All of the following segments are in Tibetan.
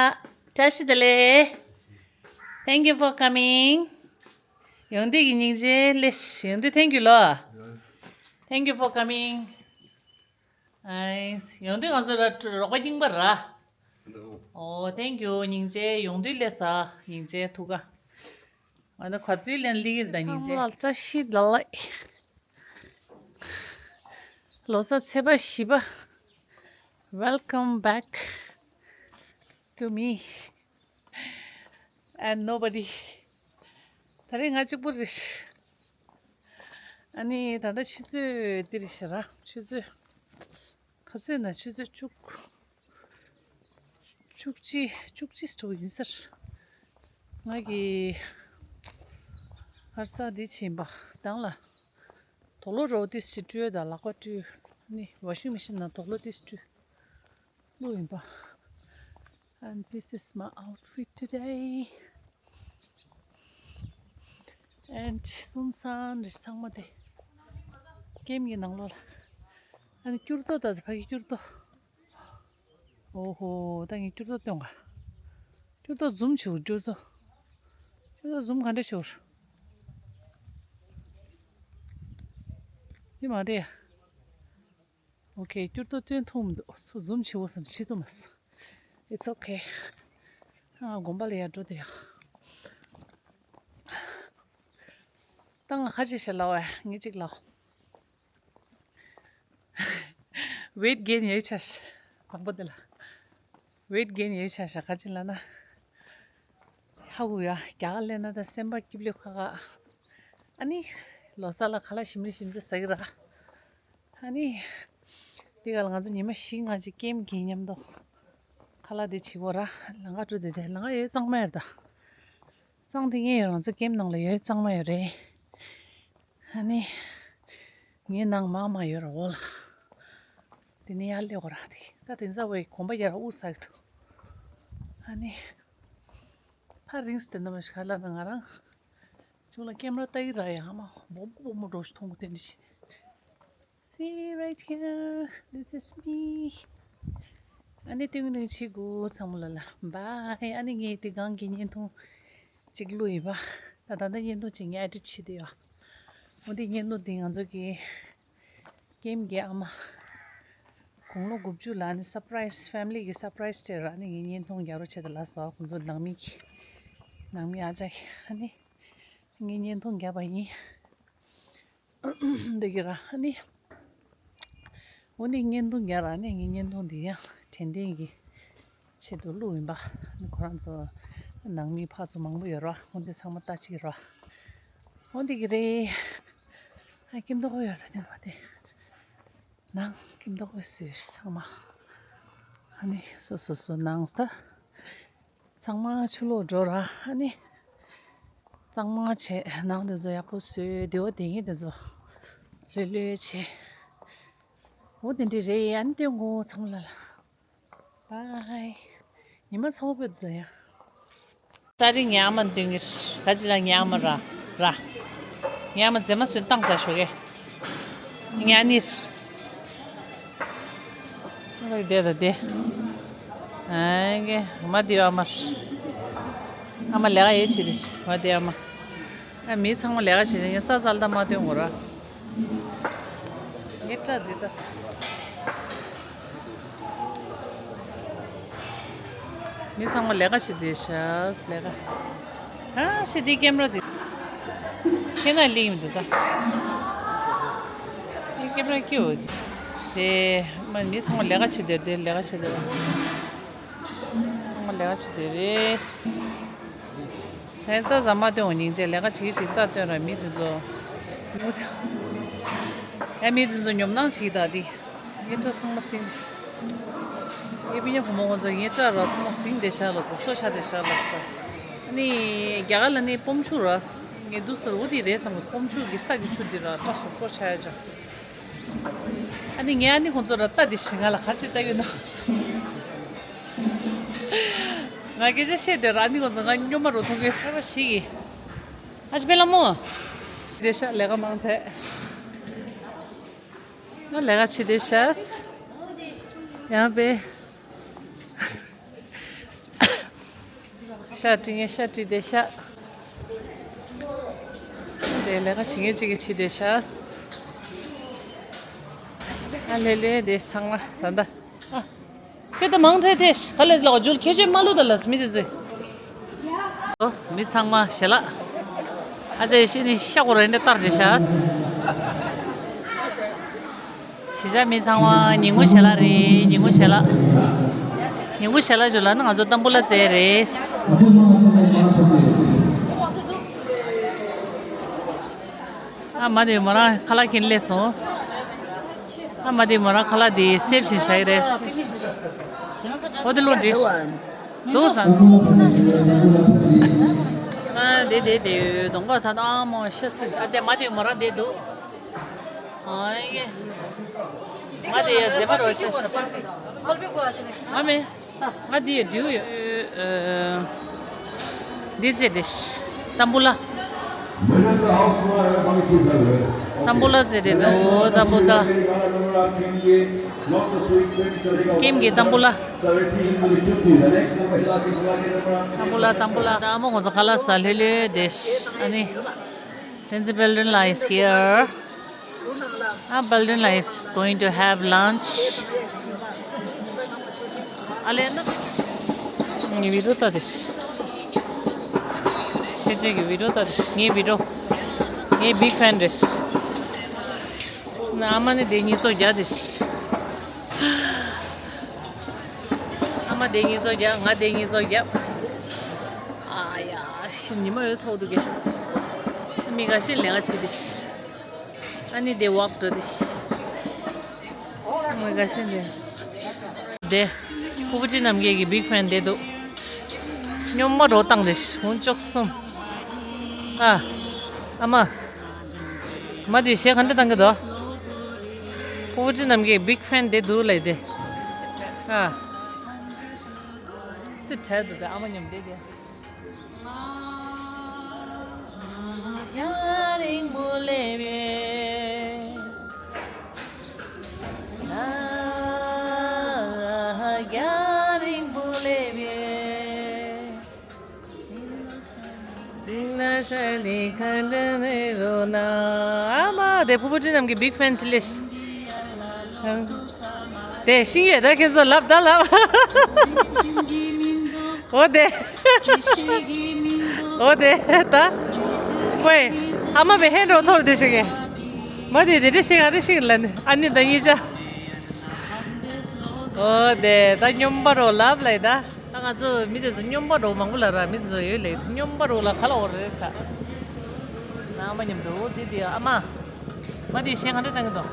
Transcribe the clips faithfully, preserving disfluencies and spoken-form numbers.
བཀྲ་ཤིས་བདེ་ལེགས། Thank you for coming. ཡོང་དུས་ཀྱི་སྙིང་རྗེ་ལེ། ཡོང་དུས་thank you ལོ། Thank you for coming. ཨའི། ཡོང་དུས་ང་ཚོ་ལ་རོགས་པ་རྙིང་པ་ར། ཨོ། Thank you. སྙིང་རྗེ། ཡོང་དུས་ལེ་ས། སྙིང་རྗེ་ཐུགས་ཀ་ང་ཚོ་ག་ཚོད་ལེན་ལི་ཡིར་ད་སྙིང་རྗེ། བཀྲ་ཤིས་བདེ་ལེགས། ལོ་གསར་ཚེས་པ་བཞི་པ། Welcome back to me and nobody. ད་རེས་ང་གཅིག་པུ་རེད། ཨ་ནི་ད་ལྟ་ཆུ་ཚོད་འདི་རེད་ཤག་ར། ཆུ་ཚོད་ག་ཚོད་ན། ཆུ་ཚོད་བཅུ། བཅུ་གཅིག་བཅུ་གཅིག་འགྲོ་ཡིན་ཟེར། ང་གི་ཧར་ས་འདི་ཕྱིན་པ་དང་ལ། དུག་ལོག་རོ་ཏིས་ཅི་སྤྲུལ་དང་ལག་པ་སྤྲུལ། ནི་washing machine ནང་དུག་ལོག་ཏིས་སྤྲུལ། ལུ་ཡིན་པ། And this is my outfit today. And སོང་ཙང་རེ་ཚང་མ་དེ་ཀེམ་གྱི་ནང་ལོགས་ལ། ཨ་ནི་སྐྱུར་ཏོ་ད་ཕ་གི་སྐྱུར་ཏོ། ཨོ་ཧོ། ད་ངས་སྐྱུར་ཏོ་སྟོན་ག་སྐྱུར་ཏོ་འཛུམ་ཆེ་བོ། སྐྱུར་ཏོ། སྐྱུར་ཏོ་འཛུམ་ག་འདྲ་ཆེ་བོ། འདི་མ་རེད་ཡ། ཨོ་ཁེ། སྐྱུར་ཏོ་སྟོན་ཐུབ་མི་འདུག་སོ་འཛུམ་ཆེ་བོ་བསམ་ཤེས་ཐུབ་མ་སོང་། It's okay. ཨ། དགོན་པ་ལ་ཡར་འགྲོ་དེ་ཡ། ད་ང་ཁ་ཅིག་ཤ་ལ་བ་ངས་ཅིག་ལ། weight gain ཡོད་ཆ་ཤ། དང་པོ་དེ་ལ། weight gain ཡོད་ཆ་ཤ་ག་ཅི་ལ་ན། ཧ་གོ་ཡ། རྒྱ་གར་སླེབས་ན་ད་སེམས་པ་སྐྱིད་པོ་ཁ་ཁ། ཨ་ནི་ལོ་གསར་ལ་ཁ་ལག་ཞིམ་རེ་ཞིམ་ཚེ་ཟ་གི་ར། ཨ་ནི་དེ་ག་ལ་ང་ཚོ་ཉི་མ་བཞི་ལྔ་ཅིག་ཀེམ་གྱི་མཉམ་དུ་ཁ་ལག་དེ་བྱེད་དགོས་ར། ལང་ཀ་འགྲོ་དེ་དེ་ལང་ཀ་ཡོད་གཙང་མ་ཡོད་ད། གཙང་དེ་ངས་ཡོད། ང་ཚོ་ཀེམ་ནང་ལ་ཡོད་གཙང་མ་ཡོད་རེད། ཨ་ནི། ངའི་ནང་མ་མ་ཡོད་ར་འོ་ལ། དེ་ནས་ཡར་སླེབས་གོ་ར་དེ། ད་དེ་ཚ་བའི་གོམ་པ་ཡར་དབུ་ཟ་གི་འདུག་ཨ་ནི། ཕ་རིང་སྟེ་ན་མ་ཤ་ལ་ན་ང་རང་ཅུང་ལ་ཀེམ་ར་ལྟ་ཡི་ར་ཡ། ཨ་མ་སྦོམ་སྦོམ་མོ་འགྲོ་ཞིག་མཐོང་གི་དེ་འདྲ་ཞིག See right here. This is me. ཨ་ནི་ཏིང་ཏིང་བྱེད་དགོས། ཚང་མ་ལ་ལ་bye. ཨ་ནི་ངས་དེ་གང་གི་བརྙན་ཐུང་གཅིག་བླུགས་ཡིན་པ། ད་ད་ལྟ་བརྙན་ཐུང་གཅིག་ངས་edit བྱེད་དེ་ཡོད། འོ་དེ་བརྙན་ཐུང་དེ་ང་ཚོ་གི་ཀེམ་གྱི་ཨ་མ། དགུང་ལོ་དགུ་བཅུ་ལ་ཨ་ནི་surprise, family གི་surprise སྤྲད་ར། ཨ་ནི་ངས་བརྙན་ཐུང་རྒྱག་རོགས་བྱེད་དེ་ལ་སོགས་ཁོང་ཚོ་ནང་མི་གི། ནང་མི་ཨ་ཅག་གི་ཨ་ནི། ངས་བརྙན་ཐུང་བརྒྱབ་པ་ཡིན། འདི་གི་ར་ཨ་ནི། འོ་ནི་བརྙན་ཐུང་རྒྱག་ར་ནི་ངའི་བརྙན་ཐུང་འདི་ཡང་དྲན་རྟེན་གྱི་ཆེད་དུ་བླུགས་ཡིན་པ། ཨ་ནི་ཁོ་རང་ཚོ་ནང་མི་ཕར་ཚུར་མང་པོ་ཡོད་ར། འོ་འདི་ཚང་མ་ལྟ་ཅིག་ར། འོ་འདི་གི་རེད། ཨ་ཀེམ་ཏོག་ཡོད་ད་དེ་མ་དེ། ནང་ཀེམ་ཏོག་བཟོས་ཚང་མ། ཨ་ནི་སོ་སོ་སོ་ནང་ད། ཚང་མ་ཕྱི་ལོགས་འགྲོ་ར། ཨ་ནི། གཙང་མ་བྱས་ནང་དེ་ཚོ་ཡག་པོ་བཟོས། དེ་བ་དེ་ངེས་དེ་ཚོ་ལྷོད་ལྷོད་བྱས། འོ་དེ་འདྲ་རེད། ཨ་ནི་སྟོན་གོ་ཚང་མ་ལ་ལ་bye. ཉི་མ་ཚ་བོ་དཔེ་འདུག་ད་ཡ། ཏ་རིག་ཉག་མ་འདོན་གྱི་ར། ཅི་ལ་ཉག་མ་ར་ར། ཉག་མ་མཛེས་མ་སུན་བཏང་ས་ཞོག་གེ། ཉག་ནིར། ཨ་རེ་དེ་ད་དེ། ཨ་གེ་མ་དེ་ཨ་མ། ཨ་མ་ལས་ཀ་ཡེ་ཆི་རེ་མ་དེ་ཨ་མ། ཨ་མི་ཚང་མ་ལས་ཀ་བྱེད་ཅིང་ངས་རྩ་རྩ་ལ་མ་སྟོན་དགོས་ར། ངས་སྐྲ་འདི་ལྟ། མི་ཚང་མ་ལས་ཀ་བྱེད་དེ་ཤག་ལས་ཀ་ཨ་ཤི་འདི་ཀེམ་ར་འདི། ཁྱེད་ན་ལིང་མི་འདུག་ད། འདི་ཀེམ་ར་སྐྱིད་འོ་དེ། མ་མི་ཚང་མ་ལས་ཀ་བྱེད་དེ་དེ་ལས་ཀ་བྱེད་དེ། ཚང་མ་ལས་ཀ་བྱེད་དེ་རེད། ཨེ་རྩ་ཟ་མ་སྟོན་འོ་སྙིང་རྗེ། ལས་ཀ་བྱེད་ཅིག་རྩ་སྟོན་ར་མི་དེ་ཚོ། ཨེ་མི་དེ་ཚོ་ཉོབ་སྣང་བྱེད་ད་དེ། ངའི་སྐྲ་ཚང་མ་སིང་། ངའི་པི་ཉ་བུ་མོ་ཁོང་ཚོ་ངའི་སྐྲ་ར་ཚང་མ་སིང་དེ་ཤག་ལ་གོག་སོ་ཆ་དེ་ཤག་ལ་སོ། ཨ་ནི་རྒྱ་གར་ལ་ནི་སྤོམ་ཆུ་ར། ངས་འདུག་ཟེར་འོ་དེ་རེད་བསམ་གི། སྤོམ་ཆུ་གི་ས་གི་ཆུ་དེ་ར་སྐྲ་སོ་སོ་ཆ་ཡ་ཅག་ཨ་ནི་ངས་ཨ་ནི་ཁོང་ཚོ་ར་ལྟ་དེ་ཞིག་ང་ལ་ག་ཅི་ལྟ་གི་ན། ང་སྐད་ཆ་བཤད་དེ་ར་ཨ་ནི་ཁོང་ཚོ་ང་སྨྱོན་མ་རུ་མཐོང་གི་ཚད་པ་ཞིག་གི། ཨ་ཅི་པེ་ལ་མོ། དེ་ཤ་ལས་ཀ་མང་ཐལ། ང་ལས་ཀ་བྱེད་དེ་ཤ། ཡང་པེ། ཤ་བཀྲི་ངས་ཤ་བཀྲི་བསྡད་ཤག་དེ་ལས་ཀ་བྱེད་མཁན་གཅིག་གིས་བྱས་བསྡད་ཤག་ཨ་ལེ་ལེ་དེ་ཚང་མ་ད་ལྟ། ཨ། ཁྱོད་ད་མང་ཁྲལ་ཏེ་ག་ལས་ལག་འཇུལ་ཁྱེད་ཆོས་མ་ལུས་ད་ལ་མི་དེ་ཚོས། ཨོ། མི་ཚང་མ་ཞལ་ལག་ཨ་ཅེ་ཤི་ནི་ཤ་ཁོ་རེ་འདྲ་ལྟར་རེ་ཤག་ཤི་ཆ་མི་ཚང་མ་ཉིན་གུང་ཞལ་ལག་རེད། ཉིན་གུང་ཞལ་ལག་ཉིན་གུང་ཞལ་ལག་འཇུ་ལ་ནི་ང་ཚོ་ཏམ་བུ་ལ་རྩེ་རེད། ཨ་མ་དེ་མོ་རང་ཁ་ལག་ཁྱེར་སླེབས་སོང་། ཨ་མ་དེ་མོ་རང་ཁ་ལག་དེ་སེབ་བྱེད་བཞག་གི་རེད། ཨོ་དེ་ལོ་འདྲི། འདུག་ས། ཨ་དེ་དེ་དེ་གདོང་པ་ད་ད་ཨ་མོ་ཤ་ཚིག་ཨ་དེ་མ་དེ་མོ་རང་དེ་འདུག་ཨ་ཡེ། མ་དེ་ཡ་མཛེས་མ་རོ་ཤ། ཨ་མེ། ང་འདི་ཡི་འདྲིའུ་ཡོད། འདི་ཟེར་དེ། ཏམ་བུ་ལ། ཏམ་བུ་ལ་ཟེར་དེ་འདུག་ཏམ་བུ་ལ། ཀེམ་གྱི་ཏམ་བུ་ལ། ཏམ་བུ་ལ་ཏམ་བུ་ལ། ད་མོ་ང་ཚོ་ཁ་ལག་ཟ་ལྷོད་ལྷོད་དེ། ཨ་ནི། Lindsay Belden is here. Ah, Belden is going to have lunch. ཨ་ལེ་ན། ངའི་བི་ཌིའོ་ལྟ་དེ། ཁྱེད་ཅག་གི་བི་ཌིའོ་ལྟ་དེ། ངའི་བི་ཌིའོ། ངའི་big fan རེད། ན་ཨ་མ་ནི་དེ་གཉིས་ཚོ་རྒྱག་དེ། ཨ་མ་དེ་གཉིས་ཚོ་རྒྱག་ང་དེ་གཉིས་ཚོ་རྒྱག་ཨ་ཡ། ཉི་མ་ཡོད་ཚོགས་འདུག་གས། མི་འགའ་ཤས་ལས་ཀ་བྱེད་དེ། ཨ་ནི་དེ་ཝོག་འགྲོ་དེ། མི་འགའ་ཤས་ལས། དེ། ཕུར་བུ་ཅི་རྣམ་རྒྱལ་གྱི་big fan དེ་འདུག་སྨྱོན་པ་རོ་བཏང་དེ། འུན་ཅོག་གསུམ། ཨ། ཨ་མ། མ་དེ་གཞས་ག་འདྲ་བཏང་གི་འདུག་ཕུར་བུ་ཅི་རྣམ་རྒྱལ་big fan དེ་འདུག་ལབ་དེ། ཨ། སི་ཁྲལ་འདུག་དེ་ཨ་མ་མཉམ་དེ་དེ། ཡ་རིང་པོ་སླེབས་པས། ཡ་རིང་པོ་སླེབས་པས། ཨ་མ་དེ་ཕུར་བུ་ཅི་རྣམ་རྒྱལ་གྱི་big fan ཅིག་ལས། དེ་ཤིང་ཡོད་ད་ཁྱེད་ཚོ་ལབ་ད་ལབ། འོ་དེ། འོ་དེ་ད། ཝེ། ཨ་མ་བའི་ཧེན་རོ་ཐོར་དེ་ཤིག་གི། མ་དེ་དེ་འདྲ་ཤིག་ཨ་རེ་ཤིག་ལ་ནི་ཨ་ནི་ད་གཉིས་ཆ། འོ་དེ་ད་སྨྱོན་པ་རོ་ལབ་ལ་ཡི་ད། ད་ང་ཚོ་མི་དེ་ཚོ་སྨྱོན་པ་རོ་མང་པོ་ལ་ར་མི་དེ་ཚོ་ཡོད་ལེ་སྨྱོན་པ་རོ་ལ་ག་ལ་འོ་རེད་ས། ན་ཨ་མ་མཉམ་དུ་འོ་དེ་དེ་ཨ་མ། མ་དེ་གཞས་ག་འདྲ་བཏང་གི་འདུག་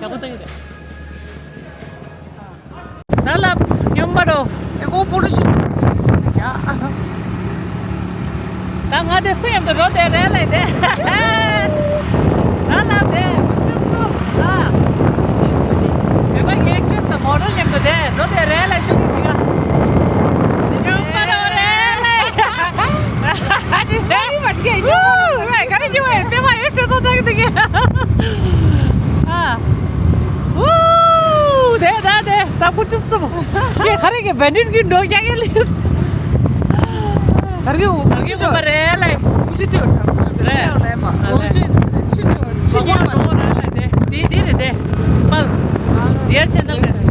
ཡག་པོ་བཏང་གི་རེད། ད་ལབ་སྨྱོན་པ་རོ། ཨེ་གོ་ཕོ་ཊོ་ཤུ་ཊ། ཡ། ད་ང་དེ་སུ་མཉམ་དུ་འགྲོ་དེ་རེད་ལེ་དེ། ད་ལབ་དེ་ཁྱོད་སུ་ཨ། བོད་པ་ངའི་ཁྱོད་ས་མོ་ཊ་མཉམ་དུ་དེ་འགྲོ་དེ་རེད་ལེ་ཤུ་ཊིང་བྱེད་ག་སྨྱོན་པ་རོ་རེད་ལེ། ཨ་དེ་དེ་མ་ཤེས་ཡོད་ག་རེ་ཉོ་བའི་པད་མ་ཡོད་ཤེས་སོང་ད་གི་དེ་གི། ཨ། ཨུ། དེ་ད་དེ་ད་ཁུ་ཆུ་སུམ། ཁྱེད་ག་རེ་གི་བེན་ཌིཊ་གི་འགྲོ་རྒྱག་གི་ལེ། གར་གི་འུ་གར་གི་འུ་པ་རེད་ལེ། ཁུ་ཆུ་ཏེ་འུ་ཁུ་ཆུ་ཏེ་རེད་ལེ་མ། འུ་ཆུ་ཆུ་ཆུ་ཆུ་ཉེ་མ་རོ་རེད་ལེ། དེ་དེ་རེད་དེ། པལ། ཌི་ཨར་ཆེ་ནལ་ག་ཅི།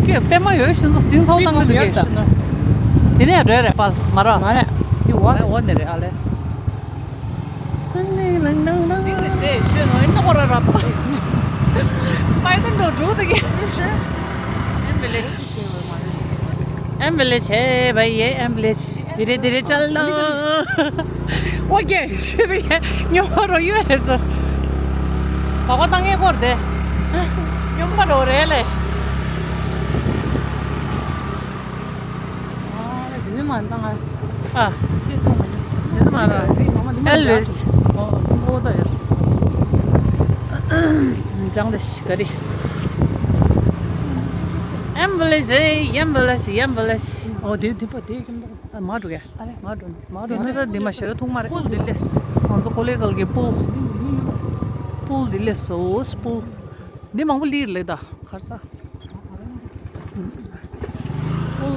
ཁྱེད་པད་མ་ཡོད་ཤིན་སོ་སིང་སོ་བཏང་གི་འདུག་གས་ཤིན་ནོ། དེ་ནས་རེད་རེད་པལ་མ་ར། མ་རེད། དེ་འོ་རེད། འོ་ནས་རེད་ཨ་ལེ། Ambulance. Ambulance. Hey, bhai, ye ambulance. Dire dire chalna. Okay, shit, ye. Nyo ro yu es. Baba tang ye kor de. Nyo ma ro re le. ཨ། ཅི་ཐོང་མ་ནི། དེ་མ་ར། ཨེལ་ཝེས། ཨོ་ད་ཡ། ཅང་དེ་ཤི་ཀ་རི། ཨེམ་བུ་ལེ་ཤི། ཨེམ་བུ་ལེ་ཤི། ཨེམ་བུ་ལེ་ཤི། ཨོ་དེ་དེ་པ་དེ་ཀྱང་ད་མ་འགྲོ་ག་མ་འགྲོ་མ་འགྲོ་ས་ད་འདི་མ་ཤི་ར་ཐུག་མ་རེད། པུལ་འདི་ལས་ང་ཚོ་ཀོ་ལེ་གལ་གི་པུལ། པུལ་འདི་ལས་སོ་པུལ། འདི་མང་པོ་ལིར་ལེ་ད་གར་ས།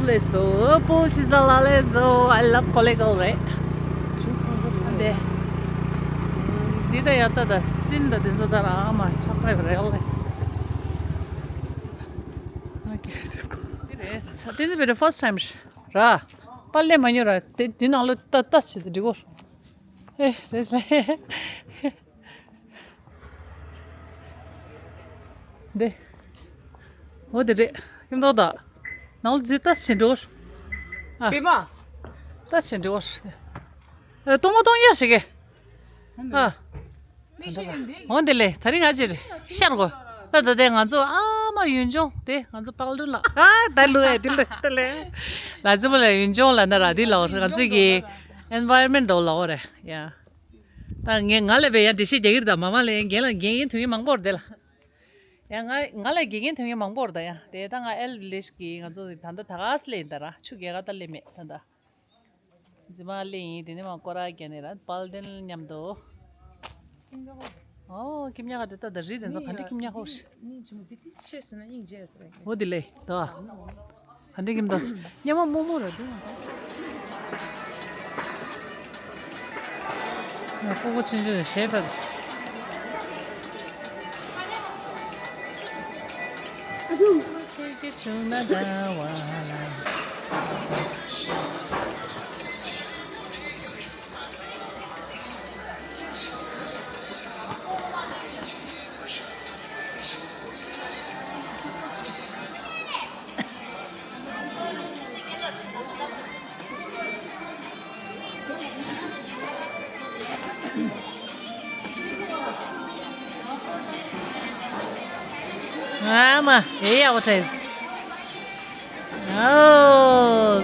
ལེ་སོ། པོ་ཤི་ཟ་ལ་ལེ་སོ། I love Kollegal རེད། འདི་འདི་ད་ཡ་ད་ད་སིན་ད་དེ་ཚོ་ད་ར་ཨ་མ་ཆག་པ་རེད་ལེ། Okay, let's go. འདི་རེད། This is the first time ར། པར་ལེན་མ་མྱོང་ར། དེ་དེ་ནང་ལོ་ད་ད་ཞིག་འགྲིག་གོ། ཨེ་རེད་ལེ། འདི། འོ་དེ་རེད། ཁྱིམ་ཐོག་ད། ནང་ལོ་ཇི་ལྟ་ཞིག་འགྲོ། ཨ། བི་མ། ལྟ་ཞིག་འགྲོ། ཨ། གཏོང་མ་གཏོང་ཡག་ཞིག་གི། ཨ། འོ་དེ་ལེ། ད་རིང་ང་ཅིར་ཤར་གོ། ད་ད་དེ་ང་ཚོ་ཨ་མ་ཡུལ་ལྗོངས་དེ་ང་ཚོ་པག་ལུན་ལ། ཨ་ད་ལུ་ཨེ་དེ་ལུ་ད་ལེ། ལ་ཙི་མ་ལ་ཡུལ་ལྗོངས་ལ་ན་ར་དེ་ལ་ང་ཚོ་གི་environment འགྲོ་ལ་འོ་རེད་ཡ། ད་ངས་ང་ལ་བས་ཡ་འགྲེལ་བཤད་རྒྱག་གི་རེད་ད། མ་མ་ལ་ཡ་རྒན་ལ་རྒན་ཡིན་དུས་ཡིན་མང་པོ་རེད་དེ་ལ། ཡ་ང་ང་ལ་དགེ་རྒན་ཐོན་མཁན་མང་པོ་རེད་ད་ཡ། དེ་ད་ང་ཨེལ་ལེཤ་གི་ང་ཚོ་ད་ལྟ་ད་ག་སླེབས་ཡིན་ད་ར། ཆུ་རྒྱལ་ཁ་ད་སླེབས་མེད་ད་ད། རྫི་མ་སླེབས་ཡིན་དེ་ནས་མ་སྐོར་ར་རྒྱག་ནས་ར་པལ་ཌེན་མཉམ་དུ། ཨོ་ཀིམ་ཉ་ག་དེ་ད་ད་རི་དེ་ཚོ་ག་འདྲ་ཀིམ་ཉ་ཧོ་ཤི། འོ་དེ་ལེ་ད། ག་འདྲ་ཀིམ་ད། ཉ་མ་རྨོ་མོ་ར་དེ་ང་ཚོ། ང་ཕྲུ་གུ་ཆུང་ཆུང་ཞེ་དྲག་ཆེ་གེ་ཆུང་ན་ད་བ་ལ། ཨ་མ་ཨེ་ཡག་པོ་བྲིས། Oh,